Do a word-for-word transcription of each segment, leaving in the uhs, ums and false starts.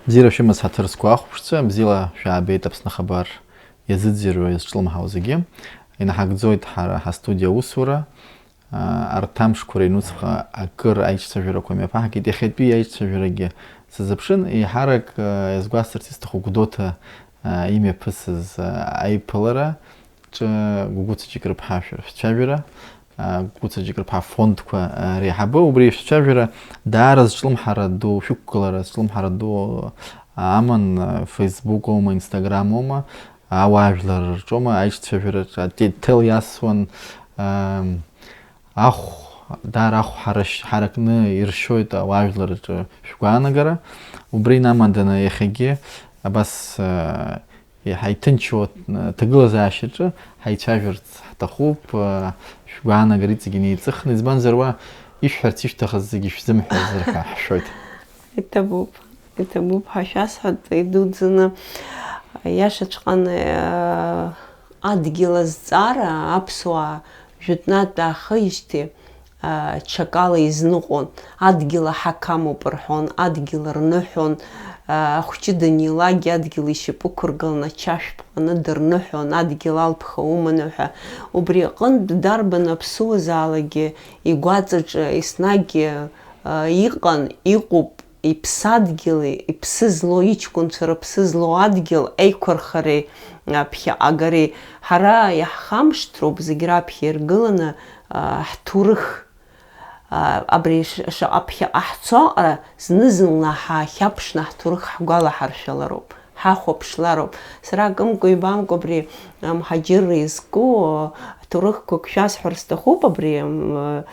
Бзиара шәымаз, ҳаҭыр зқәу ахәаԥшцәа, бзиала шәаабеит Аԥсны ахабар иазыӡырҩуа иазҿлымҳау зегьы. Инаҳагӡоит ҳара ҳастудиа аусура. Арҭ амшқәа рыҩнуҵҟа акыр аиҿцәажәарақәа мҩаԥаҳгеит. Иахьатәи аиҿцәажәарагьы сазыԥшын, еиҳарак, э, иазгәасҭарц исҭаху Гәдоуҭа, э, имҩаԥысыз, э, аиԥылара ҿы Гәыгәыца Џьыкрыԥҳа шәа-, шәцәажәара, э, Гәыгәыца Џьыкрыԥҳа афондқәа, э, реиҳабы, убри шәцәажәара даара зҿлымҳара ду, шәықәгылара зҿлымҳара ду аман, э, Facebook оума, Instagram оума, ауаажәлар рҿоума, аиҿцәажәараҿы аҭел иасуан, э, ахә, даара ахә ҳарашь-, ҳаракны иршьоит ауаажәлар рҿы шәгәаанагара. Убри инамаданы иахьагьы абас, э, еиҳа иҭынчу, э, ҭагылазаашьаҿы ҳаицәажәарц ҳҭахуп, э, шәгәаанагара иҵегь инеиҵыхны, избанзар уа ишәҳәарц ишәҭахыз зегьы шәзымҳәазар ҳәа ҳшәоит. Иҭабуп, иҭабуп ҳәа шәасҳәоит, идуӡӡаны, иашаҵәҟьаны, э, адгьыл азҵаара аԥсуаа жәытәнатә аахижьҭеи, а, ҽакала изныҟәон, адгьыл аҳақамоуп рҳәон, адгьыл рныҳәон, а, ахәҷы данилагьы адгьыл ишьапы ықәыргыланы ачашә ԥҟаны дырныҳәон, адгьыл алԥха уманы ҳәа. Убри аҟынтә дарбан аԥсуазаалакгьы игәаҵаҿы еснагь, а, иҟан, иҟоуп, иԥсадгьыли, иԥсы злоу иҷкәынцәа рыԥсы злоу адгьыл еиқәырхареи, а, ԥхьаҟагареи. Ҳара иаҳхамышҭроуп зегь раԥхьа иргыланы, а, ҳҭоурых. А, абри ш-, шаҟа ԥхьаҟа ҳцо аҟара зны-зынла ҳаахьаԥшны ҳҭоурых ҳгәалаҳаршәалароуп, ҳахәаԥшлароуп. Сара акымкәа-ҩбамкәа абри, а, мҳаџьырра изку, а, ҭоурыхқәак шәасҳәар сҭахуп, абри, м, а,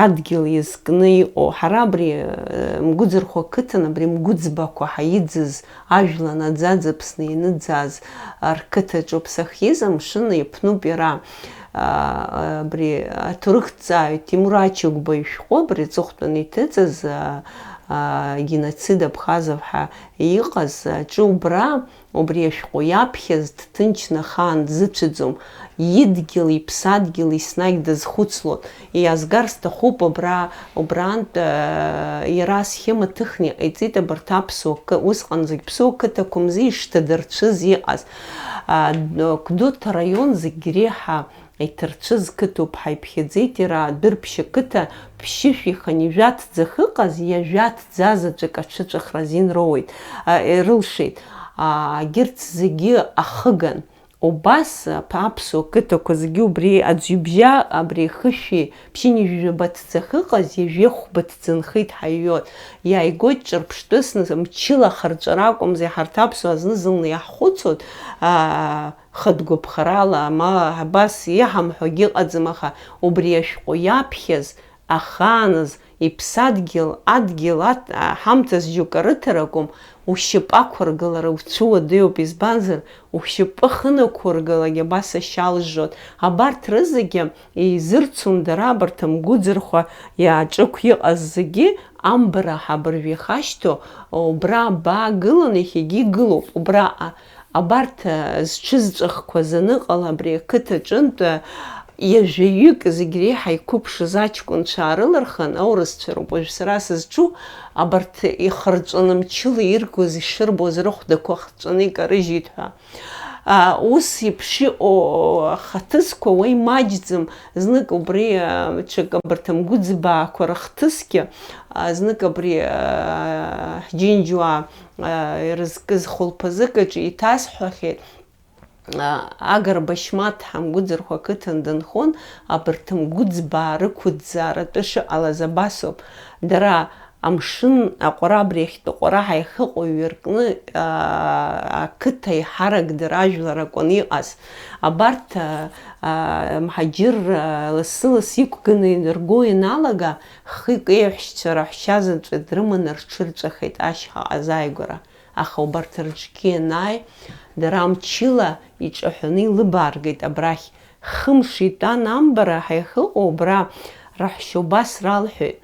адгьыл иазкны иҟоу. Ҳара абри, а, Мгәыӡырхәа қыҭан, абри Мгәыӡбақәа ҳаиӡыз, ажәла наӡаӡа Аԥсны ианыӡааз рқыҭаҿоуп сахьиз, амшын иаԥнуп иара. А, абри аҭоурыхҭҵааҩ Тимур Ачыгәба ишәҟәы абри аҵыхәтәаны иҭыҵыз, а, а, геноцид Абхазов ҳәа иҟаз аҿы убра, убри ашәҟәы иаԥхьаз дҭынчны ахаан дзыцәаӡом, идгьыл, иԥсадгьыл еснагь дазхәыцлон. Иазгар сҭахуп, абра, убрантә, э, иара асхема ҭыхны иҟаиҵеит абарҭ аԥсуа қы-, усҟан зегь ԥсуа қыҭақәа мзи ишҭадырцәыз иҟаз. А, д-, Гәдоуҭа араион зегь реиҳа иҭарцәыз қыҭоуп, ҳаиԥхьаӡеит иара, Дырԥшь ақыҭа ԥшьышәи хынҩажәа ҭӡы ахьыҟаз, ҩажәа ҭӡа заҵәык аҽыҵәахра азин роуеит, а, ирылшеит. А, егьырҭ зегьы ахыган. Убас аԥ-, аԥсуа қыҭақәа зегьы убри аӡҩыбжьа, абри хышәи ԥшьынҩажәи жәаба ҭӡы ахьыҟаз, ҩажәи хәба ҭӡы нхеит ҳаҩуан. Иааигоит ҿырԥштәысны, мчыла ахырҵәара акәымзи, ҳарҭ аԥсуаа зны-зынла иаҳхәыцуан, аа, хатә гәаԥхарала, ма абас иаҳамҳәогьы ыҟаӡам, аха убри ашәҟәы иаԥхьаз, ахааназ, иԥсадгьыл, адгьыл аҭ-, ҳамҭас џьоук арыҭара акәым, ушьапы ақәыргылара уцәыуадаҩуп, избанзар, ушьапы ахьынақәургылак абас ашьа алжжуан. Абарҭ рызегьы еизырцон дара, абарҭ амгәыӡырхәа иааҿықә иҟаз зегьы, амбара ҳабыржә ихашьҭоу, убра абаагылан, иахьагьы игылоуп, убраҟа. Абарҭ, а, зҽызҵәахқәаз аныҟала, абри ақыҭа аҿынтә, а, ҩажәаҩык зегь реиҳа иқәыԥшыз аҷкәынцәа аарылырхын, аурысцәа роуп уажә сара сызҿу, абарҭ ихырҵәаны мчыла иргоз, ишырбоз рыхәдақәа хҵәаны икарыжьит ҳәа. А, ус еиԥш иҟоу ахаҭысқәа уа имаҷӡам, знык убри, а, ҽак абарҭ амгәыӡбаақәа рыхҭысгьы, а, знык абри, а, ҳџьынџьуаа, а, ирызкыз хәылԥазык аҿы иҭасҳәахьеит. А, Агрба Шьмаҭ ҳамгәыӡырхәа ақыҭан дынхон, абарҭ амгәыӡбаа рықәӡааратәы шыҟалаз абасоуп. Дара амшын аҟәара абри ахьтәы ҟәара ҳәа иахьыҟоу иҩаркны, аа, ақыҭа аиҳарак дара ажәлар акәын иҟаз. Абарҭ, аа, мҳаџьырра лассы-ласс иқәганы ргәы ианалага, хҩык еиҳәшьцәа раҳәшьа заҵәы дрыманы рҽырҵәахит ашьхаҟа азааигәара. Аха убарҭ рыҿгьы ианааи, дара мчыла иҿаҳәаны илыбааргеит абрахь. Хымш итәан амбара ҳәа иахьыҟоу убра, раҳәшьа убас ралҳәеит,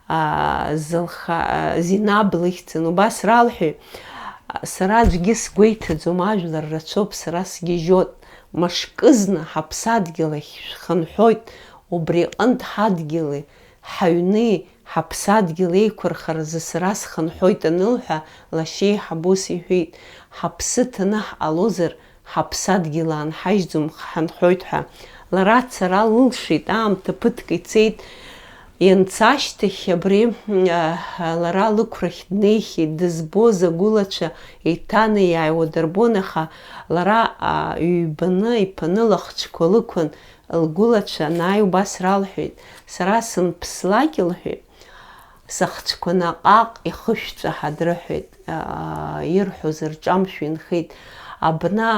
аа, зылха-, Зинаб лыхьӡын, убас ралҳәеит, сара аӡәгьы сгәеиҭаӡом, ажәлар рацәоуп, сара сгьежьот, мышкызны ҳаԥсадгьыл ахь шәхынҳәуеит, убри аҟынтә ҳадгьыли Ҳаҩни ҳаԥсадгьыл еиқәырхаразы сара схынҳәуеит анылҳәа, лашьеиҳаб ус иҳәеит, ҳаԥсы ҭаны ҳҟалозар, ҳаԥсадгьыл аанҳажьӡом ҳанҳәоит ҳәа. Лара ацара лылшеит, аамҭа ԥыҭк ицеит. Ианца ашьҭахь абри, а, лара лықәрахь днеихьеит, дызбоз агәылацәа еиҭанеиааиуа дырбон, аха лара, а, ҩбаны, иԥаны лыхцәқәа лықәын, лгәылацәа анааи убас ралҳәеит, сара сымԥслак, лҳәеит, сыхцәқәа наҟ-ааҟ ихышәҵәаҳа дрыҳәеит, аа, ирҳәоз рҿамшәо инхеит. Абна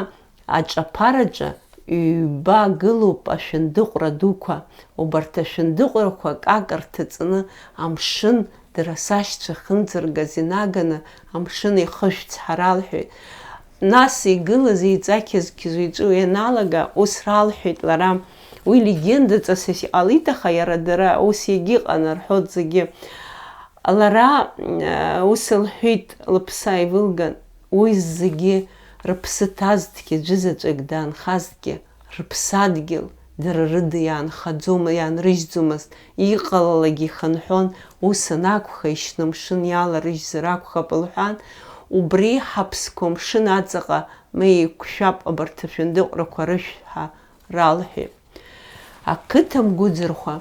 аҿаԥараҿы ҩба гылоуп ашәындыҟәра дуқәа, убарҭ ашәындыҟәрақәа акака рҭаҵаны амшын, дара сашьцәа ахьынӡаргаз инаганы амшын ихышәҵ ҳәа ралҳәеит. Нас игылаз еиҵақьызқьыз иҿы ианалага, ус ралҳәеит лара. Уи легендаҵас иҟалеит, аха иара дара ус иагьыҟан рҳәоит зегьы. Лара, э, ус лҳәеит, лыԥсы ааивылган, уи зегьы рыԥсы ҭазҭгьы, аӡәы заҵәык даанхазҭгьы, рыԥсадгьыл дара рыда иаанхаӡом, иаанрыжьӡомызт, иҟалалакгьы ихынҳәуан, ус анакәха, ишьны амшын иаларыжьзар акәхап, лҳәан, убри ҳаԥсқәа амшын аҵаҟа ма еиқәшәап абарҭ ашәындыҟәрақәа рышә ҳәа ралҳәеит. Ақыҭа мгәыӡырхәа,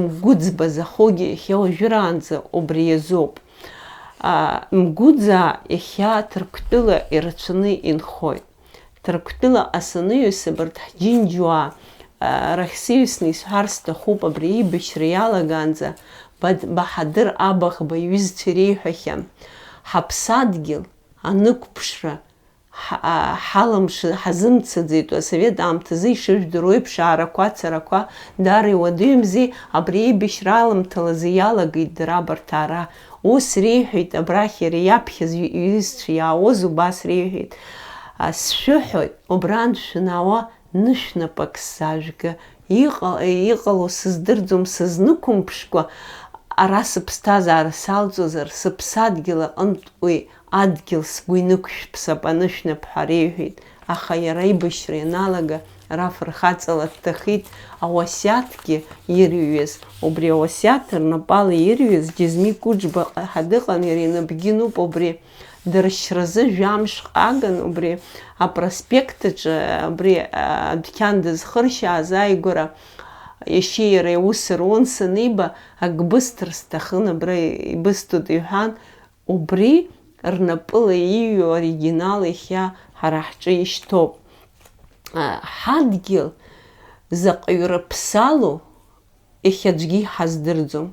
мгәыӡба захогьы иахьа уажәраанӡа убри иазоуп. А, Мгәыӡаа иахьа Ҭырқәтәыла ирацәаны инхоит. Ҭырқәтәылаҟа саныҩыс, абарҭ ҳџьынџьуаа, а, рахь сыҩсны исҳәар сҭахуп, абри еибашьра иалагаанӡа Бад-, Баҳадыр Абаӷба иҩызцәа иреиҳәахьан, ҳаԥсадгьыл анықәԥшра ҳ-, а, ҳаламш-, ҳазымцаӡеит, асовет аамҭазы ишыжәдыруа еиԥш, аарақәа, царақәа даара иуадаҩымзи, абри еибашьра аламҭалазы иалагеит дара абарҭ аара. Ус реиҳәеит абрахь иара иаԥхьаз ҩ-, иҩызцәа иаауаз, убас реиҳәеит. А, сшәыҳәоит, убрантә шәанаауа, нышәнапык сзаажәга, иҟа-, иҟало сыздырӡом, сызнықәымԥшкәа, ара сыԥсҭазаара салҵозар, сыԥсадгьыл аҟынтә уи адгьыл сгәы инықәшәԥсап анышәнап ҳәа реиҳәеит, аха иара аибашьра ианалага, ара фырхаҵала дҭахеит, ауасиаҭгьы ирыҩуаз. Убри ауасиаҭ рнапала ирыҩуаз Џьазми Кәыџба ҳа дыҟан, иара инапгьы нуп, убри дыршьразы жәамш ҟаган, убри апроспект аҿы, абри, а, адәқьан дызхыршьааз ааигәара иашьеи иареи аус руан саниба, ак бысҭар сҭахын, абра ибысҭоит, иҳәан, убри рнапыла ииҩуа оригинал иахьа ҳара ҳҿы ишьҭоуп. А, ҳадгьыл заҟаҩы рыԥсалоу, иахьа аӡәгьы иҳаздырӡом.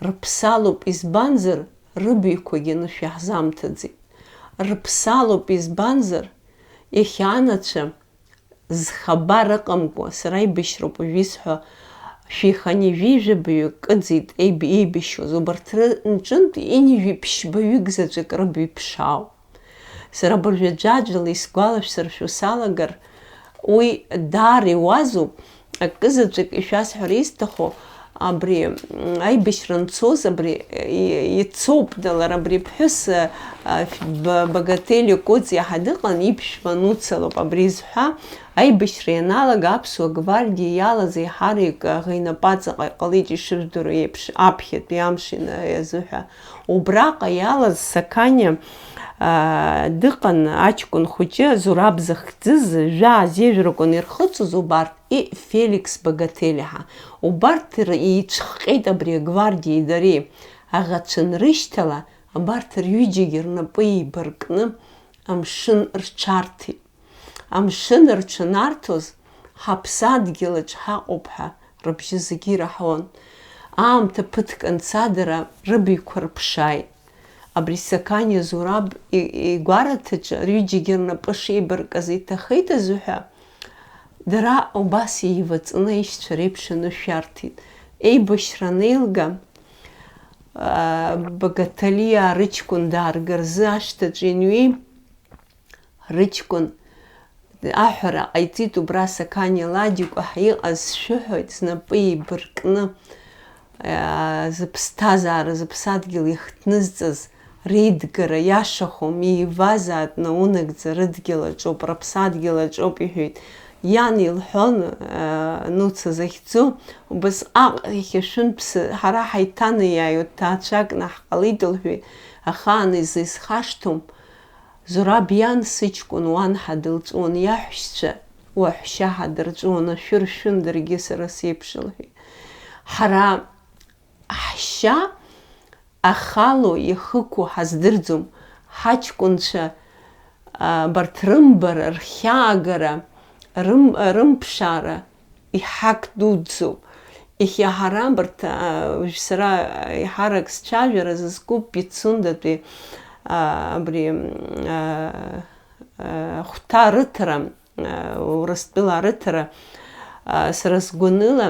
Рыԥсалоуп, избанзар, рыбаҩқәагьы анышә иаҳзамҭаӡеит. Рыԥсалоуп, избанзар, иахьа анацәа зхабар ыҟамкәа, сара аибашьроуп уажә исҳәо, шәиханижәижәабаҩык кыӡит еиб-, еибашьуаз, убарҭ рынҿынтә инижәи ԥшьбаҩык заҵәык рыбаҩԥшаауп. Сара абыржәы аӡәаӡәала исгәалашәсыршәо салагар, уи даара иуазуп, акызаҵәык ишәасҳәара исҭаху, абри, м, аибашьра анцоз, абри, и-, ицоуп, да, лара абри ԥҳәыс, а, а, ф-, Б-, Багатели Коҵиаҳа дыҟан, иԥшәма Нуца лоуп абри зҳәа, аибашьра ианалага аԥсуа гвардиа иалаз еиҳараҩык аӷа инапаҵаҟа иҟалеит, ишыжәдыруа еиԥш, аԥхьатәи амш ина-, иазыҳәа. Убраҟа иалаз Сақаниа, аа, дыҟан аҷкәын хәыҷы, Зураб захьӡыз, жәаа зежәракәын ирхыҵыз убарҭ, и Феликс Багателиҳа. Убарҭ р-, еицәхҟьеит абри агвардиеи дареи. Аӷацәа анрышьҭала, абарҭ рҩыџьагьы рнапы еибаркны амшын рҽарҭеит. Амшын рҽанарҭоз, ҳаԥсадгьылаҿ ҳаҟоуп ҳәа рыбжьы зегьы ираҳауан. Аамҭа ԥыҭк анца дара рыбаҩқәа рыԥшааит. Абри Сақаниа Зураб и-, игәараҭаҿы рҩыџьагьы рнапы шеибаркыз иҭахеит азыҳәа, дара убас еиваҵаны аишьцәа реиԥш анышә иарҭеит. Еибашьра анеилга, аа, Багаҭалиаа рыҷкәын даарга рзы ашҭаҿы инҩеи, рыҷкәын аҳәара ҟаиҵеит, убра Сақаниа Ладикәа ҳәа иҟаз сшәыҳәоит, знапы еибаркны, аа, зыԥсҭазаара, зыԥсадгьыл иахҭнызҵаз реидгара иашахом, еивазаат наунагӡа рыдгьыл аҿоуп, рыԥсадгьыл аҿоуп, иҳәеит. Иан илҳәон, Нуца захьӡу, убасҟак иахьа шәынтә ԥсы ҳара ҳаиҭанеиааиуеит, ҭаацәакны ҳҟалеит лҳәеит, ахаан изы исхашҭуам. Зураб иан сыҷкәын уанҳа дылҵәуан, иаҳәшьцәа уаҳәшьа ҳа дырҵәуан, ашәыр шәын даргьы сара сеиԥш лҳәеит. Ҳара ҳшьа ахало иахықәу ҳаздырӡом, ҳаҷкәынцәа, а, абарҭ рымбара, рхьаагара, рым-, рымԥшаара иҳақ дуӡӡоуп. Иахьа ҳара абарҭ, а, уажә сара еиҳарак сцәажәара зызку Пицундатәи, а, абри, а, а, хәҭа рыҭара, а, Урыстәыла арыҭара, а, сара сгәаныла,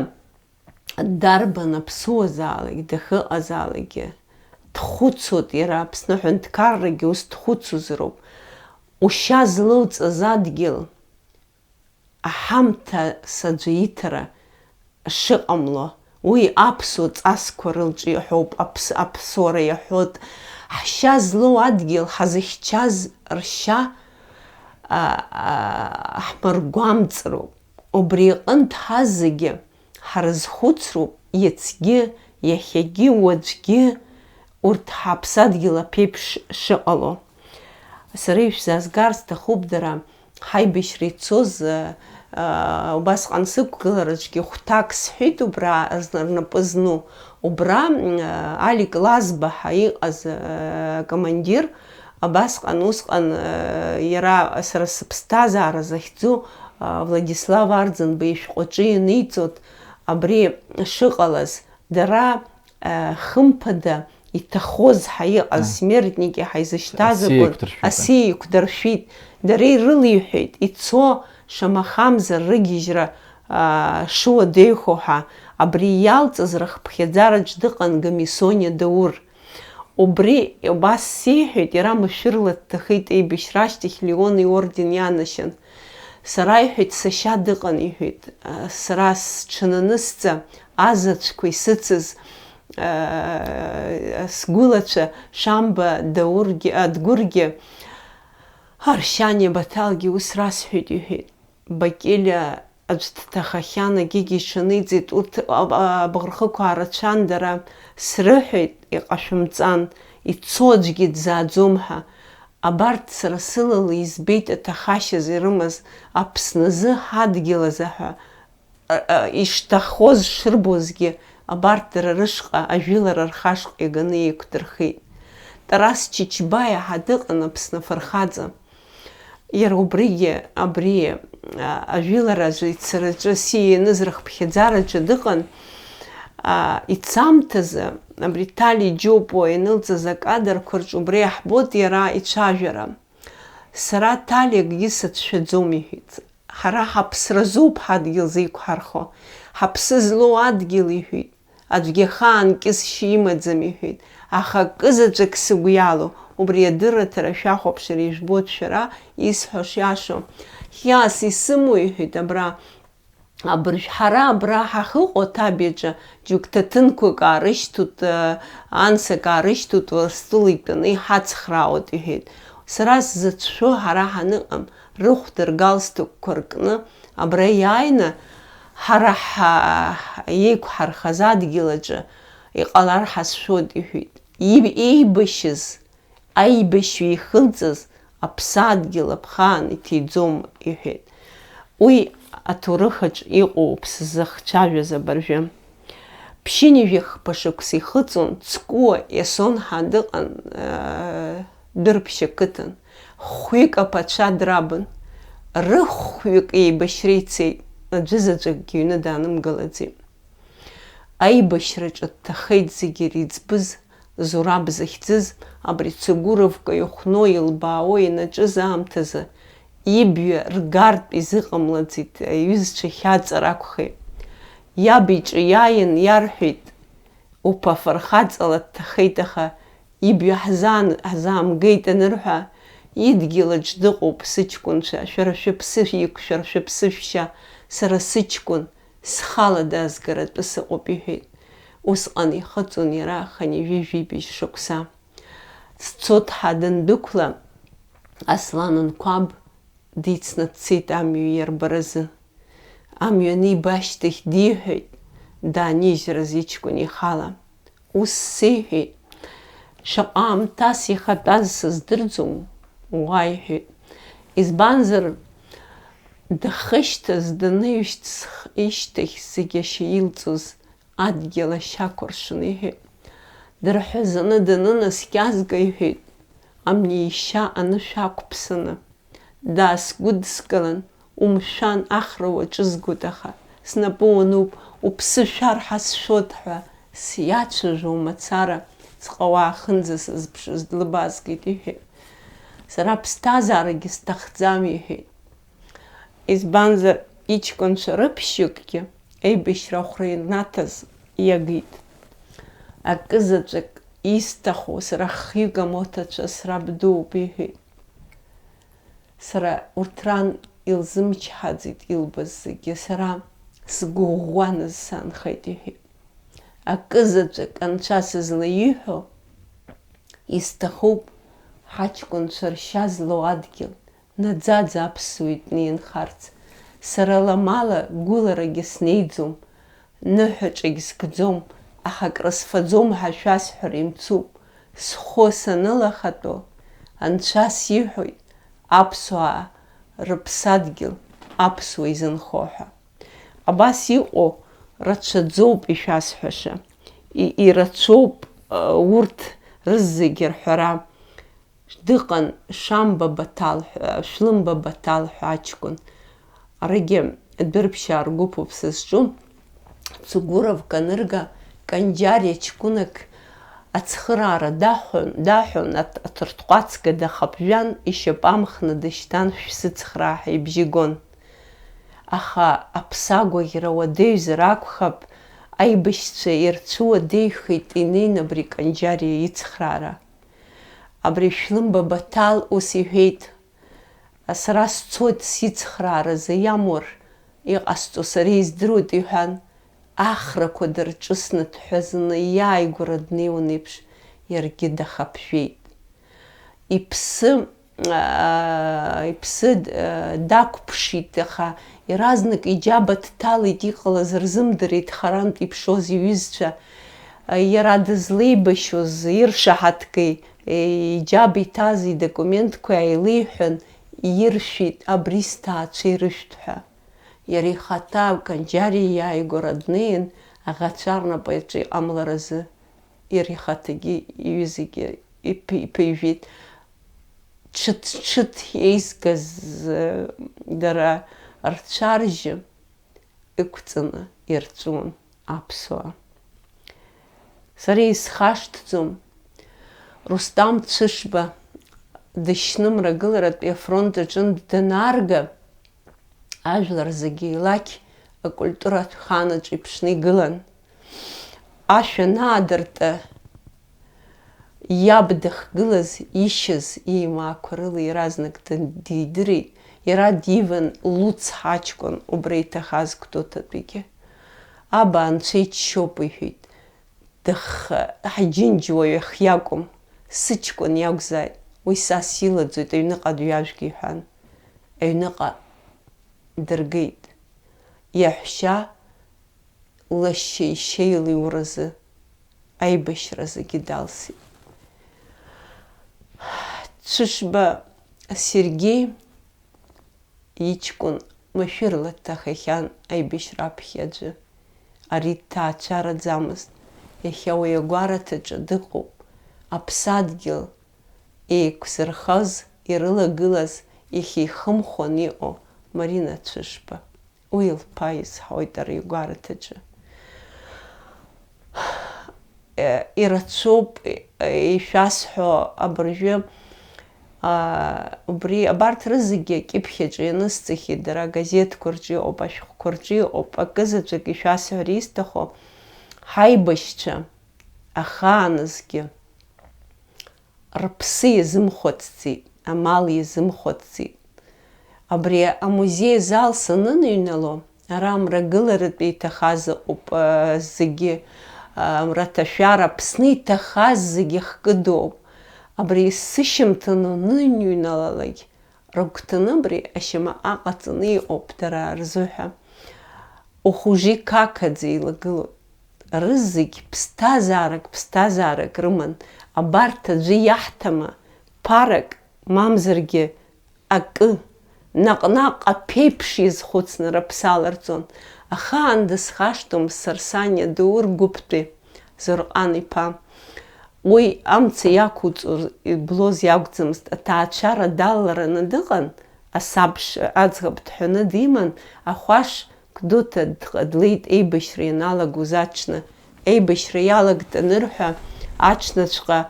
дарбан аԥсуазаалак дахьыҟазаалакгьы дхәыцуеит, иара Аԥсны аҳәынҭқаррагьы ус дхәыцуазароуп. Ушьа злоуҵаз адгьыл аҳамҭас аӡәы иҭара шыҟамло, уи аԥсуа ҵасқәа рылҿы иаҳәоуп, аԥс-, аԥсуара иаҳәоит. Ҳшьа злоу адгьыл ҳазыхьчаз ршьа, а, а, ҳмыргәамҵроуп. Убри иҟынтә ҳазегьы ҳарызхәыцроуп иацгьы, иахьагьы, уаҵәгьы урҭ ҳаԥсадгьыл аԥеиԥш шыҟало. Сара ишәзаазгар сҭахуп дара, ҳаибашьра ицоз, а, убасҟан сықәгылараҿгьы хәҭак сҳәеит убра зны рнапы зну. Убра, м, а, Алик Лазба ҳәа иҟаз, а, командир, абасҟан, усҟан, а, иара сара сыԥсҭазаара захьӡу, а, Владислав Арӡынба ишәҟәаҿы ианиҵоит абри шыҟалаз. Дара, а, хымԥада иҭахоз ҳәа иҟаз, а, смертники ҳәа изышьҭаз асиа акәын, еиқәдыршәеит, а, асиа еиқәдыршәит. Дара ирылиҳәеит, ицо, шамахамзар, рыгьежьра, а, шуадаҩхо ҳәа. Абри иалҵыз рыхԥхьаӡараҿ дыҟан Гамисониа Даур. Убри убас сиҳәеит, иара машәырла дҭахеит, еибашьра ашьҭахь Леон иорден ианашьан. Сара, иҳәеит, сашьа дыҟан, иҳәеит, сара сҽананысҵа, азаҵәқәа исыцыз, сгәылацәа Шамба Даургьы, Адгәыргьы, Аршьани Баҭалгьы ус расҳәеит, иҳәеит. Бакьылиа аӡә дҭахахьан, агьигьы иҽаниҵеит, урҭ, а, а, абӷархықәаа рацәан дара, срыҳәеит, иҟашәымҵан, ицо аӡәгьы дзааӡом ҳәа. Абарҭ сара сылала избеит аҭахашьа ирымаз, Аԥсназы, ҳадгьыл азы ҳәа, а, а, ишҭахоз шырбозгьы, абарҭ дара рышҟа, ажәылара рхашҟа иаганы еиқәдырхеит. Тарас Чичбаиа ҳәа дыҟан Аԥсны афырхаҵа. Иара убригьы, абри, а, ажәылараҿы ицараҿы, сиа ианыз рыхԥхьаӡараҿы дыҟан, а, ицамҭазы, абри Тали Џьопуа ианылҵыз акадрқәа рҿы убри иаҳбоит иара ицәажәара. Сара Тали акгьы сацәшәаӡом, иҳәеит. Ҳара ҳаԥсразоуп ҳадгьыл зеиқәҳархо. Ҳаԥсы злоу адгьыл, иҳәеит. Аӡәгьы ахаан кьысшьа имаӡам, иҳәеит. Аха акызаҵәык сыгәы иалоу, убри адырраҭара шәахәаԥшыр ижәбоит шәара, исҳәо шиашоу. Хьаас исымоу, иҳәеит, абра, абыржә ҳара абра ҳахьыҟоу аҭабиаҿы џьоук ҭаҭынқәак аарышьҭуеит, э, анс ак аарышьҭуеит, Урыстәыла итәаны иҳацхраауеит, иҳәеит. Сара сзыцәшәо ҳара ҳаныҟам, рыхәда ргалстукқәа ркны абра иааины, ҳара ҳа-, еиқәҳархаз адгьыл аҿы иҟалар ҳазшәоит, иҳәеит. Иб-, еибашьыз, аибашьҩы ихылҵыз аԥсадгьыл аԥхаан иҭиӡом, иҳәеит. Уи аҭоурых аҿы иҟоуп сзыхцәажәаз абыржәы. Ԥшьынҩажәи хԥа шықәса ихыҵуан, Цкуа Иасон ҳәа дыҟан, аа, Дырԥшь ақыҭан. Хәҩык аԥацәа драбын. Рыхәҩык еибашьра ицеит, аӡәызаҵәыкгьы иҩны даанымгылаӡеит. Аибашьраҿы дҭахеит зегьы иреиҵбыз, Зураб захьӡыз, абри Цыгуровка ихәно илбаауа ианаҿыз аамҭазы, ибҩа ргартә изыҟамлаӡеит, аҩызцәа хьаҵыр акәхеит. Иаб иҿы иааин иарҳәеит, уԥа фырхаҵала дҭахеит, аха ибҩа ҳзаан-, ҳзаамгеит анырҳәа, идгьылаҿ дыҟоуп сыҷкәынцәа, шәара шәыԥсы шәиқәшәар шәыԥсы шәшьа, сара сыҷкәын, схала дазгаратәы сыҟоуп, иҳәеит. Усҟан ихыҵуан иара хынҩажәи жәибжь шықәса. Сцоҭҳа дандәықәла, Аслан Нқәаб дицны дцеит амҩа иарбаразы. Амҩа аниба ашьҭахь диҳәеит, даанижьрыз иҷкәын ихала. Ус сеиҳәеит, шаҟа аамҭас ихатәаз сыздырӡом, уа иҳәеит. Избанзар, дахышьҭыз, даныҩшьҭсх ишьҭахь зегь ашьа илҵоз адгьыл ашьа акәыршаны иҳәеит. Дырҳәазаны данынаскьазга иҳәеит, амни ишьа анышә ақәԥсаны. Даасгәыдыскылан, умшәан, ахра уаҿызгоит, аха снапы уануп, уԥсы шәар ҳәа сшәоит ҳәа сиацәажәо мацара, ҵаҟа уаахынӡа сызԥшыз длыбаазгеит, иҳәеит. Сара аԥсҭазаарагьы сҭахӡам, иҳәеит. Избанзар, иҷкәынцәа рыԥшьҩыкгьы аибашьра ахәра ианаҭаз иагит. Акызаҵәык исҭаху сара хҩык амоҭацәа срабдууп, иҳәеит. Сара урҭ ран илзымчҳаӡеит илбаз зегьы, сара сгәыӷәӷәаныз саанхеит, иҳәеит. Акызаҵәык анцәа сызлаиҳәо, исҭахуп ҳаҷкәынцәа ршьа злоу адгьыл, наӡаӡа аԥсуа итәны инхарц. Сара ламала гәыларагьы снеиӡом, ныҳәаҿагь згӡом, аха крысфаӡом ҳәа шәасҳәар имцуп. Схәы санылахатәо, анцәа сиҳәоит, аԥсуаа рыԥсадгьыл аԥсуа изынхо ҳәа. Абас иҟоу рацәаӡоуп ишәасҳәаша. И-, ирацәоуп, э, урҭ рызегьы рҳәара. Дыҟан Шамба Баҭал ҳәа, Шәлымба Баҭал ҳәа аҷкәын. Аригьы дәырԥшьаа ргәыԥуп сызҿу. Цугуров Канырга Канџьариа ҷкәынак ацхыраара даҳәон, даҳәон, аҭ-, аҭырҭҟәацга дахаԥжәан, ишьапы амхны дышьҭан, шәсыцхраа ҳәа ибжьы гон. Аха аԥсагәаӷьра уадаҩзар акәхап, аибашьцәа ирцәуадаҩхеит инеин абри Канџьариа ицхраара. Абри Шәлымба Баҭал ус иҳәеит, сара сцоит сицхрааразы, иамур, иҟасҵо сара издыруеит, иҳәан, ахрақәа дырҿысны дҳәазаны иааигәара днеиуан еиԥш, иаргьы дахаԥжәеит. Иԥсы, аа, иԥсы, аа, дақәԥшит, аха иаразнак иџьаба дҭалеит, иҟалаз рзымдырит харантә иԥшоз иҩызцәа. Иара дызлеибашьуаз иршаҳаҭгеи, иџьаба иҭаз идокументқәеи ааилеиҳәан, иршәит, абри сҭаацәа ирышәҭ ҳәа. Иара ихаҭа Канџьариа иааигәара днеин, аӷацәа рнапаҿы иҟамларазы иара ихаҭагьы иҩызагьы иԥи-, иԥижәеит. Ҽыҭ-ҽыҭ еизгаз, э, дара рцәаржьы ықәҵаны ирҵәуан аԥсуаа. Сара исхашҭӡом, Рустам Цәышба дышьны Мрагыларатәи афронт аҿынтә данаарга, ажәлар зегьы илақь акультуратә хаанаҿ иԥшны игылан. Ашә анаадыртта, иаб дахьгылаз, ишьыз, иимаақәа рыла иаразнак дын-, дидырит, иара диван Луц ҳаҷкәын, убра иҭахаз Гәдоуҭатәигьы. Аба анцәа иччоуп, иҳәеит. Дых-, ҳаџьынџьуаҩ ахь иакәым, сыҷкәын иакәзааит, уи са силаӡоит, аҩныҟа дҩажәг, иҳәан. Аҩныҟа дыргеит. Иаҳәшьа лашьа ишьа илиуразы аибашьра зегьы далсит. Цәышба Сергеи иҷкәын машәырла дҭахахьан аибашьра аԥхьа аӡәы. Ари дҭаацәараӡамызт. Иахьа уи агәараҭаҿы дыҟоуп. Аԥсадгьыл еиқәзырхаз, ирылагылаз, иахьихымхуан иҟоу Марина Цәышба. Уи лԥа изҳауеит ари агәараҭаҿы. Е, ирацәоуп, е, ишәасҳәо абыржәы, а, убри, абарҭ рызегьы акьыԥхь аҿы ианысҵахьеит, дара агазеҭқәа рҿы иҟоуп, ашәҟәқәа рҿы иҟоуп, акызаҵәык ишәасҳәар исҭаху, ҳаибашьцәа ахааназгьы рыԥсы иазымхәыцӡеит, амал иазымхәыцӡеит. Абри амузеи азал саныныҩнало, ара амрагыларатәы иҭахаз ыҟоуп, а, зегьы, а, амраҭашәара Аԥсны иҭахаз зегьы хкыдоуп. Абри сышьамҭан уныҩналалак, рыгәҭаны абри ашьамаҟа ҟаҵаны иҟоуп дара рзыҳәа. ухәыжи қақаӡа еилагылоит. Рызегь ԥсҭазаарак, ԥсҭазаарак рыман, абарҭ аӡәы иаҳҭама, ԥарак, мамзаргьы акы, наҟ-наҟ аԥеиԥш иазхәыцны рыԥсы аларҵон. Ахаан дысхашҭуам Сарсаниа ду ргәыԥтәи Зурҟан-иԥа. Уи амца иақәуҵоз иблоз иакәӡамызт, аҭаацәара далалараны дыҟан, асабш аӡӷаб дҳәаны диман, ахәаш Гәдоуҭа дҟа-, длеит еибашьра ианалагоз аҽны. Еибашьра иалагт анырҳәа, аҽныҵәҟьа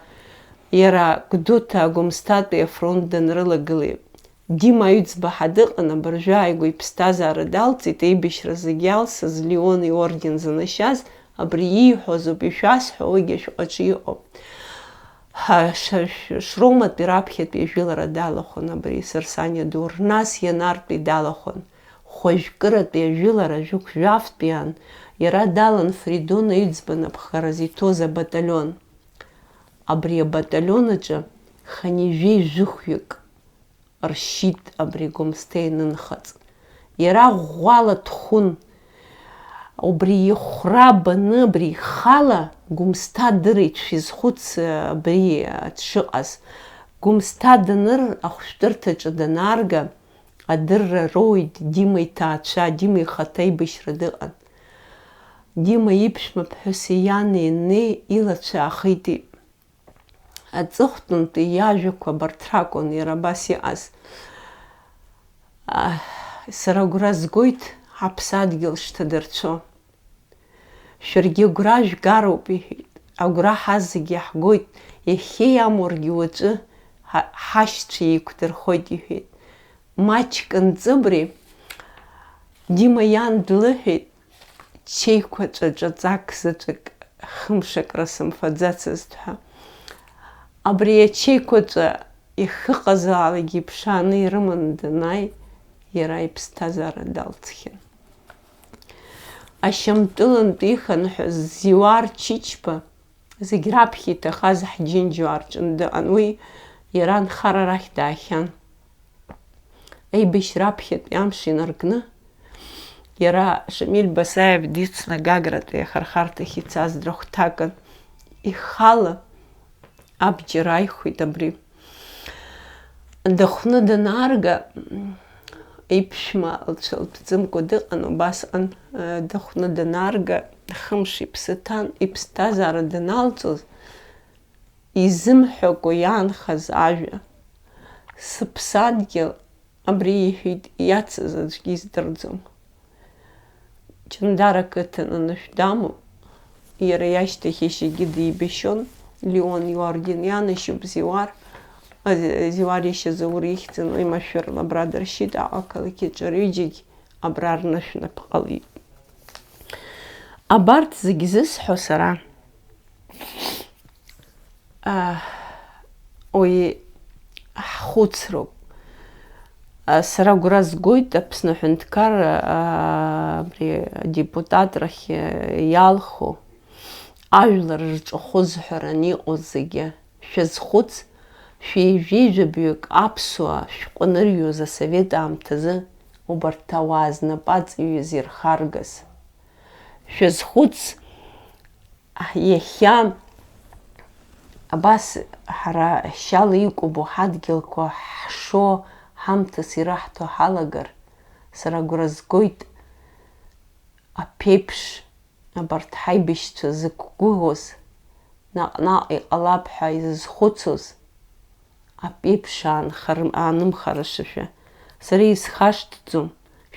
иара Гәдоуҭа Гәымсҭатәи афронт данрылагылеи. Дима Аҩӡба ҳа дыҟан, абыржәы ааигәа иԥсҭазаара далҵит, еибашьра зегь иалсыз Леон иорден занашьаз, абри ииҳәозоуп ишәасҳәо, уигьы шәҟәаҿы иҟоуп. Ҳа, ша-, ш-, Шроматәи раԥхьатәи ажәылара далахәын абри Сарсаниа ду, нас Ианартәи далахәын. Хәажәкыратәи ажәылара жәохә-жәафтәиаан, иара далан Фридон Аҩӡба напхгара зиҭоз абаталион. Абри абаталион аҿы хынҩажәи жәохәҩык ршьит абри Гәымсҭа ианынхыҵ. Иара ӷәӷәала дхәын. Убри ихәра баны, абри ихала Гәымсҭа дырит шәизхәыц, абри дшыҟаз. Гәымсҭа даныр, ахәшәтәырҭаҿы данаарга, адырра роуит Дима иҭаацәа, Дима ихаҭа аибашьра дыҟан. Дима иԥшәма ԥҳәыси иани инеи илацәа аахитит. Аҵыхәтәантәи иажәақәа абарҭ ракәын иара абас иҟаз. Аҳ, сара агәра згоит ҳаԥсадгьыл шҭадырцәо. Шәаргьы агәра жәгароуп, иҳәеит. Агәра ҳазегьы иаҳгоит, иахьеи амургьы уаҵәы ҳа-, ҳашьцәа еиқәдырхоит, иҳәеит. Маҷк анҵыбри, Дима иан длыҳәеит, чеиқәаҵәа ҿаҵак заҵәык хымшак рысымфаӡацызт ҳәа. Абри ачеиқәаҵәа ихыҟазаалак иԥшааны ирыманы данааи, иара иԥсҭазаара далҵхьан. Ашьамтәылантә ихынҳәыз Зиуар Чичба, зегь раԥхьа иҭахаз ҳџьынџьуаа рҿы дыҟан. Уи иара анхара рахь даахьан. Аибашьра аԥхьатәи амш инаркны, иара Шамиль Басаев дицны Гагратәи ахырхарҭахь ицаз дрыхәҭакын. Ихала абџьар ааихәеит абри. Дыхәны данаарга, иԥшәма лцәа лтәӡымкәа дыҟан, убасҟан, э, дыхәны данаарга, хымш иԥсы ҭан, иԥсҭазаара даналҵоз, изымҳәакәа иаанхаз ажәа. Сыԥсадгьыл абри иҳәеит, иацыз аӡәгьы издырӡом. Ҷандара қыҭан анышә дамоуп, иара иашьҭахь иашьагьы дибашьон, Леон иорден ианашьоуп Зиуар, а, Зиуар иашьа Заур ихьӡын, уи машәырла абра дыршьит, аҟәа ақалақь аҿы рҩыџьагь абра рнышә нап ҟалеит. Абарҭ зегь зысҳәо сара, а, уи ҳхәыцроуп. А, сара агәра згоит Аԥсны аҳәынҭқарра, а, абри адепутатрахь, а, иалху, ажәлар рҿахәы зҳәараны иҟоу зегьы шәазхәыц, шәеижәеижәабҩык аԥсуаа шәҟәы анырҩуаз асовет аамҭазы убарҭ ауаа знапы аҵаҩыз ирхаргаз. Шәазхәыц, иахьа абас ҳара шьала икәабо ҳадгьылқәа ҳшо, ҳамҭас ираҳҭо ҳалагар, сара агәра згоит, аԥеиԥш абарҭ ҳаибашьцәа зықәгәыӷуаз, наҟ-наҟ иҟалап ҳәа изызхәыцуаз, аԥеиԥш аанхар-, аанымхара шышәа. Сара исхашҭӡом,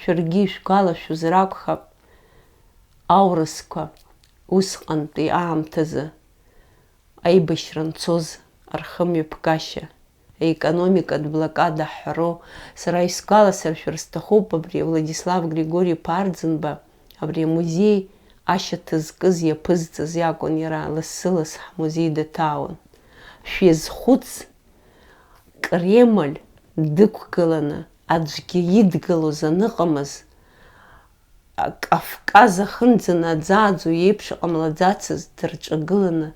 шәаргьы ишәгәалашәозар акәхап, аурысқәа усҟантәи аамҭазы аибашьра анцоз рхымҩаԥгашьа, аекономикатә блокада ҳҳәароу, сара исгәаласыршәар сҭахуп абри Владислав Григори-иԥа Арӡынба, абри амузеи ашьаҭа зкыз иаԥызҵаз иакәын, иара лассы-ласс ҳмузеи даҭаауан. Шәиазхәыц, Кремль дықәгыланы аӡәгьы идгылоз аныҟамыз, Кавказ ахынӡанаӡааӡо еиԥш ҟамлаӡацызт, дырҿагыланы,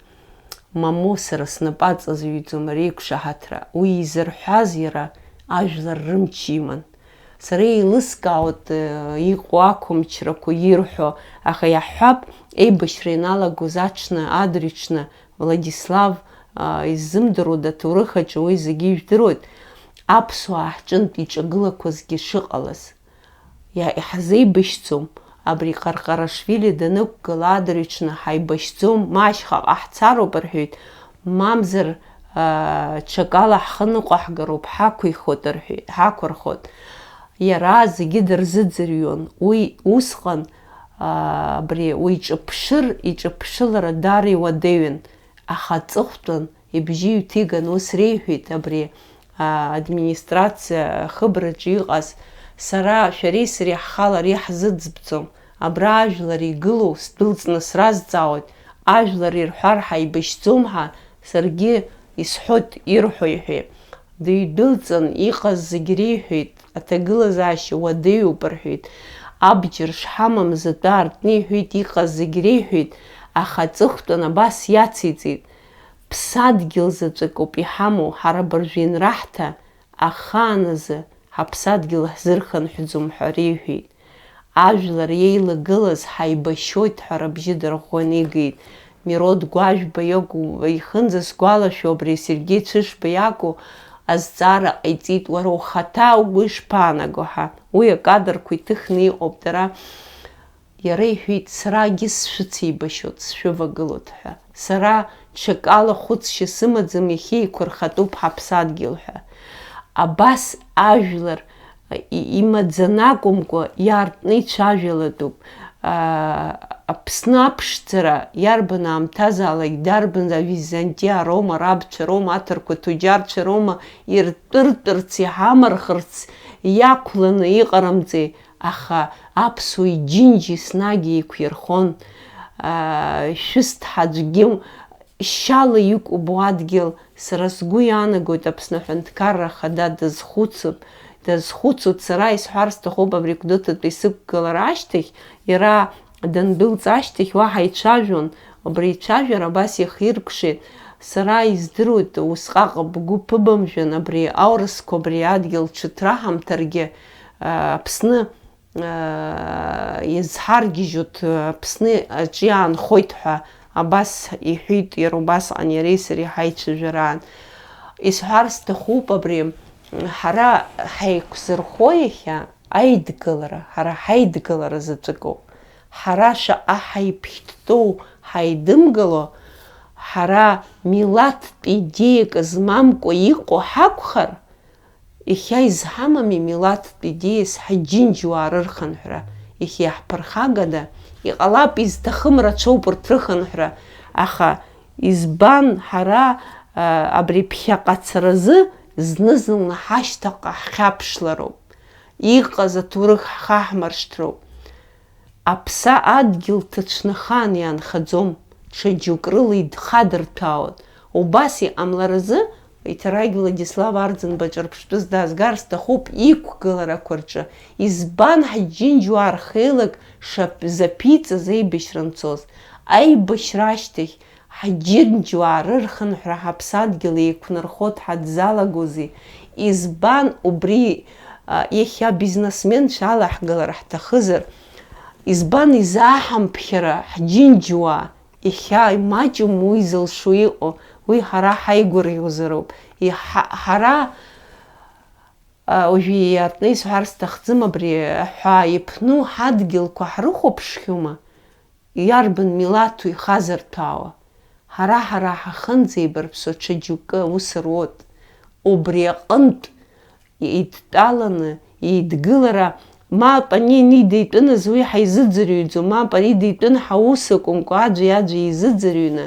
мамоу, сара снапы аҵазҩӡом ари иқәшаҳаҭра, уи изырҳәаз иара ажәлар рымч иман. Сара еилыскаауеит, э, иҟоу ақәымчрақәа ирҳәо, аха иаҳҳәап, еибашьра ианалагоз аҽны, адырҩаҽны Владислав, а, иззымдыруада аҭоурых аҿы, уи зегьы ижәдыруеит, аԥсуаа ҳҿынтә иҿагылақәазгьы шыҟалаз. Иа-, иҳазеибашьӡом, абри Ҟарҟарашвили данықәгыла адырҩаҽны ҳаибашьӡом, ма ашьхаҟа ҳцароуп рҳәеит, мамзар, а, ҽакала ҳхы ныҟәаҳгароуп, ҳақәихот рҳәеит, ҳақәырхот. Иара зегьы дырзыӡырҩуан. Уи усҟан, аа, абри уи иҿыԥшыр, иҿыԥшылара даара иуадаҩын, аха аҵыхәтәан ибжьы ҩҭиган ус реиҳәеит абри, аа, администрациа ахыбраҿы иҟаз, сара, шәареи сареи ҳхала ари ҳзыӡбӡом, абра ажәлар игылоу сдәылҵны сразҵаауеит, ажәлар ирҳәар ҳаибашьӡом ҳәа, саргьы исҳәоит ирҳәо иҳәеит. Дыҩдәылҵын, иҟаз зегь реиҳәеит, аҭагылазаашьа уадаҩуп рҳәеит, абџьар шҳамам затәы аартны иҳәеит, иҟаз зегь реиҳәеит, аха аҵыхәтәан абас иациҵеит, ԥсадгьыл заҵәык ауп иҳамоу, ҳара абыржәы ианраҳҭа, ахааназы ҳаԥсадгьыл ҳзырхынҳәӡом ҳәа реиҳәеит. Ажәлар иеилагылаз ҳаибашьоит ҳәа рыбжьы дырӷәӷәаны игеит. Мирод Гәажәба иакәу, ихынӡасгәалашәо абри Сергеи Цәышба иакәу азҵаара ҟаиҵеит, уара ухаҭа угәы ишԥаанаго ҳәа. Уи акадрқәа иҭыхны иҟоуп дара. Иара иҳәеит, сара акгьы сшәыцеибашьот, сшәывагылот ҳәа. Сара ҽакала хәыцшьа сымаӡам, иахьа еиқәырхатәуп ҳаԥсадгьыл ҳәа. Абас ажәлар и-, имаӡаны акәымкәа, иаартны ицәажәалатәуп. Аа, Аԥсны аԥшӡара иарбан аамҭазаалак, дарбан авизантиа роума, арабцәа роума, аҭырқәа ҭуџьарцәа роума, иртәыртәырц, иҳамырхырц иақәланы иҟарымҵеи, аха аԥсуа иџьынџь еснагь еиқәирхон. Аа, шәысҭ ҳаӡәгьы шьала иқәубо адгьыл, сара сгәы иаанагоит, Аԥсны Аҳәынҭқарра Ахада дазхәыцып, дазхәыцуеит, сара исҳәар сҭахуп, абри Гәдоуҭатәи сықәгылара ашьҭахь, иара дандәылҵ ашьҭахь уаҳа ицәажәон, убри ицәажәара абас иахиркәшеит, сара издыруеит, усҟак бгәы ԥыбымжәан, абри аурысқәа абри адгьыл ҽыҭраҳамҭаргьы, Аԥсны Иазҳаргьежьуеит, Аԥсны аҿы иаанхоит ҳәа абас иҳәеит иара убасҟан иареи сареи ҳаицәажәараан. Исҳәар сҭахуп абри, ҳара ҳаиқәзырхо иахьа аидгылара, ҳара ҳаидгылара заҵәыкоуп. Ҳара шаҟа ҳаиԥхьтәтәоу ҳаидымгыло, ҳара милаҭтә идеиак змамкәа иҟоу ҳакәхар, Иахьа изҳамами милаҭтә идеиас ҳаџьынџьуаа рырхынҳәра, иахьа иаҳԥырхагада? Иҟалап, изҭахым рацәоуп урҭ рыхынҳәра, аха избан ҳара, а, абри ԥхьаҟа ацаразы зны-зынла ҳашьҭахьҟа ҳхьаԥшлароуп, иҟаз аҭоурых ҳхаҳмыршҭроуп. Аԥса адгьыл ҭацәны ахаан иаанхаӡом, ҽа џьоук рыла идхадырҭәаауан. Убас иҟамларазы, Иҭарагь Владислав Арӡынба ҿырԥштәыс даазгар сҭахуп иқәгыларақәа рҿы. Избан ҳџьынџьуаа рхеилак шап-, заԥиҵаз аибашьра анцоз? Аибашьра ашьҭахь, Ҳџьынџьуаа рырхынҳәра ҳаԥсадгьыл еиқәнархо дҳадзалагозеи? Избан убри, а, иахьа бизнесменцәа алаҳгалар ҳҭахызар? Избан изааҳамԥхьара ҳџьынџьуаа? Иахьа имаҷым уи зылшо иҟоу, уи ҳара ҳаигәырӷьозароуп. Иҳа-, ҳара, а, уажәы иартны исҳәар сҭахӡам, абри ҳәаа иԥну ҳадгьылқәа ҳрыхәаԥшхьоума? Иарбан милаҭу ихазырҭәаауа? Ҳара-ҳара ҳахынӡеибарԥсо ҽа џьоукы аус руот. Убри аҟынтә еидтәаланы, еидгылара, мап ани-ани деитәыназ уи ҳаизыӡырҩӡом, мап ари деитәын ҳаус акәымкәа аӡәи-аӡәи еизыӡырҩны,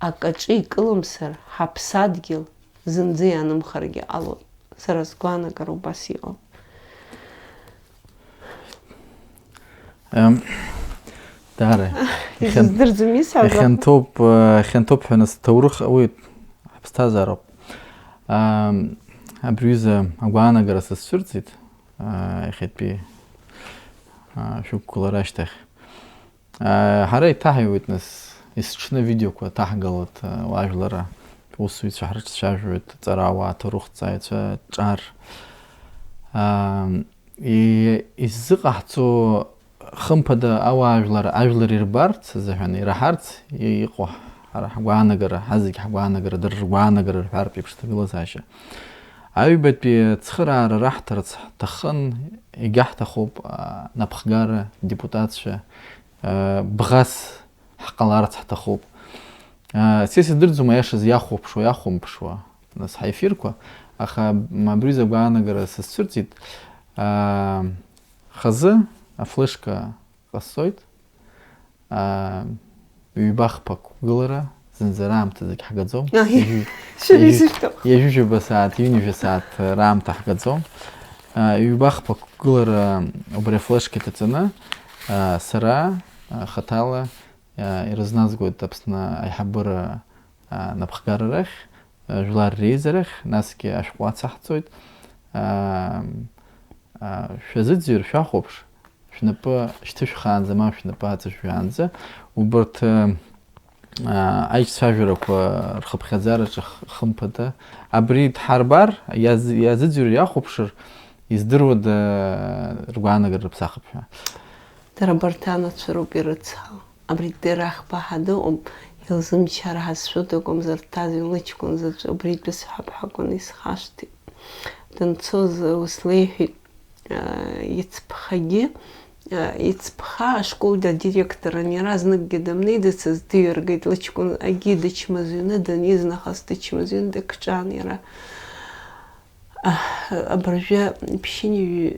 акаҿы икылымсыр, ҳаԥсадгьыл зынӡа ианымхаргьы ҟалоит. Сара сгәаанагара убас иҟоуп. Ем, даара. Исыздырӡом исҳәаз. Ихьанҭоуп, э, ихьанҭоуп ҳәа нас ҭоурых, уи ҳаԥсҭазаароуп. Ам, абри ҩыза агәаанагара сызцәырҵит, а, иахьатәи, а, шәықәгылара ашьҭахь. Ҳара иҭаҳаҩуеит, нас, есҽны авидеоқәа ҭаҳгалоит, уажәлар, усзуҩцәа ҳрыҿцәажәоит, ҵарауаа, аҭоурыхҭҵааҩцәа, ҿар, Аа, и-, иззыҟаҳҵо, хымԥада, ауаажәлар ажәлар ирбарц азыҳәан, ираҳарц иҟоу ҳара ҳгәаанагара, ҳазегь ҳгәаанагара, дара ргәаанагара рҳәартә еиԥш ҭагылазаашьа. Аҩбатәи ацхыраара раҳҭарц ҳҭахын, егьаҳҭахуп, аа, напхгара, депутатцәа, аа, бӷас ҳҟаларц ҳҭахуп. Аа, са исыздырӡом, аиашаз, иахәаԥшуа, иахәамԥшуа, нас, ҳаефирқәа, аха, м, абри изы агәаанагара сызцәырҵит. Аа, хазы афлешка ҟасҵоит. Аа, ҩба-хԥа қәгылара, зынӡа раамҭа зегь ҳгаӡом. Аҳ, ҩажәи-, шәара ҩажәи-, изышәҭаху. Ҩажәижәаба сааҭ, ҩынҩажәа сааҭ раамҭа ҳгаӡом. Аа, ҩба-хԥа қәгылара убри афлешка иҭаҵаны, аа, сара, аа, хаҭала, аа, ирызназгоит Аԥсны аиҳабыра, аа, напхгара рахь, аа, жәлар реизарахь, насгьы ашәҟәы ацаҳҵоит. Аа, аа, шәазыӡырҩ, шәахәаԥш, шәнапы шьҭышәхаанӡа, ма шәнапы аҵышәжәаанӡа, убарҭ, аа, аиҿцәажәарақәа рхыԥхьаӡараҿы х-, хымԥада, абри дҳарбар, иаз-, иазыӡырҩыр, иахәаԥшыр, издыруада ргәаанагара рыԥсахып ҳәа? Дара абарҭ анацәа роуп ирыцҳау. Абри дара ахԥа ҳа дыҟоуп, илзымчҳар ҳазшәыда акәымзар, дҭаз илыҷкәын заҵәы убритәы сҳәап ҳәа акәын исхашҭит. Данцоз ус леиҳәеит, а, ицԥхагьы, а, ицԥха ашкол дадиректорын иара, зныкгьы дымнеидыцыз дыҩаргеит, лыҷкәын агьи дычмазаҩны даниз, нахыс дычмазаҩны дыкҿан иара. Аҳ, абыржәы ԥшьынҩажәи,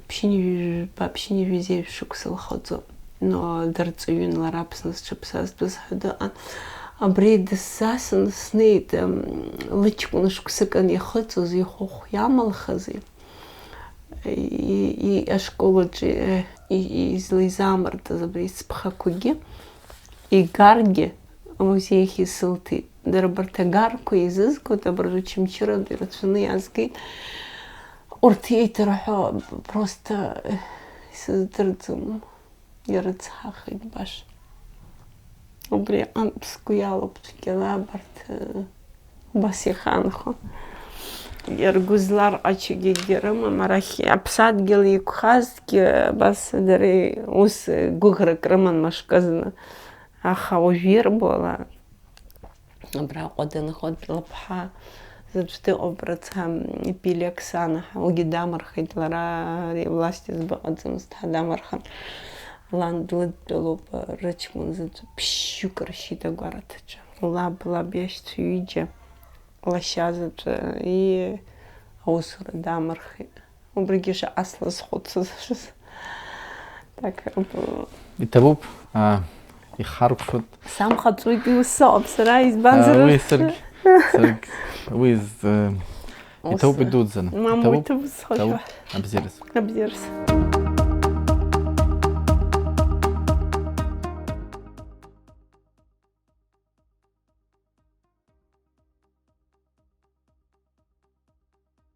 ԥшьынҩажәи жәба, ԥшьынҩажәи зеижә шықәса лхаҵо, но дырҵаҩын лара Аԥсны зҽаԥсазтәыз ҳәа дыҟан. Абри дысзасын снеит, м, лыҷкәын шықәсык анихыҵуаз ихәыхә иамылхызи, и, и, ашкол аҿы, и, и, излеизаамыртыз абри сыԥхақәагьы. Игаргьы амузеи ахь исылҭеит. Дара абарҭ агарқәа еизызгоит, абыржәы Очамчыратәи рацәаны иаазгеит. Урҭ еиҭарҳәо просто, исыздырӡом, ирыцҳахеит баша. Убри аҟынтә сгәы иалоуп цәгьала абарҭ, э, убас ихаанхо. Иаргәызлар ҟачагьы рымам, арахь аԥсадгьыл иқәхазҭгьы, абас дара ус гәыӷрак рыман мышкызны. Аха уажә ирбо ала, абраҟа данхоит лыԥҳа заҵә дыҟоуп, рыцҳа, Пилиа Оксана, уигьы дамырхит, лара ари власть азы дыҟаӡамызт, ҳа дамырхын. Лан длыдтәалоуп, рыҷкәын заҵә ԥшьҩык ршьит агәараҭаҿы. Лаб, лаб иашьцәа ҩыџьа, лашьа заҵәы, и, аусура дамырхит. Убригьы шаҟа слызхәыцыз. Так, б- Иҭабуп, аа, ихаркәшоит. Самхаҵоит, иусоуп сара, избанзар, Аа, уи ус- саргь, саргь, уи з-, э, Ус- иҭабуп идуӡӡаны. Мамоу, Иҭабуп, иҭабуп, схәашәа. Иҭабуп, абзиараз. Абзиараз.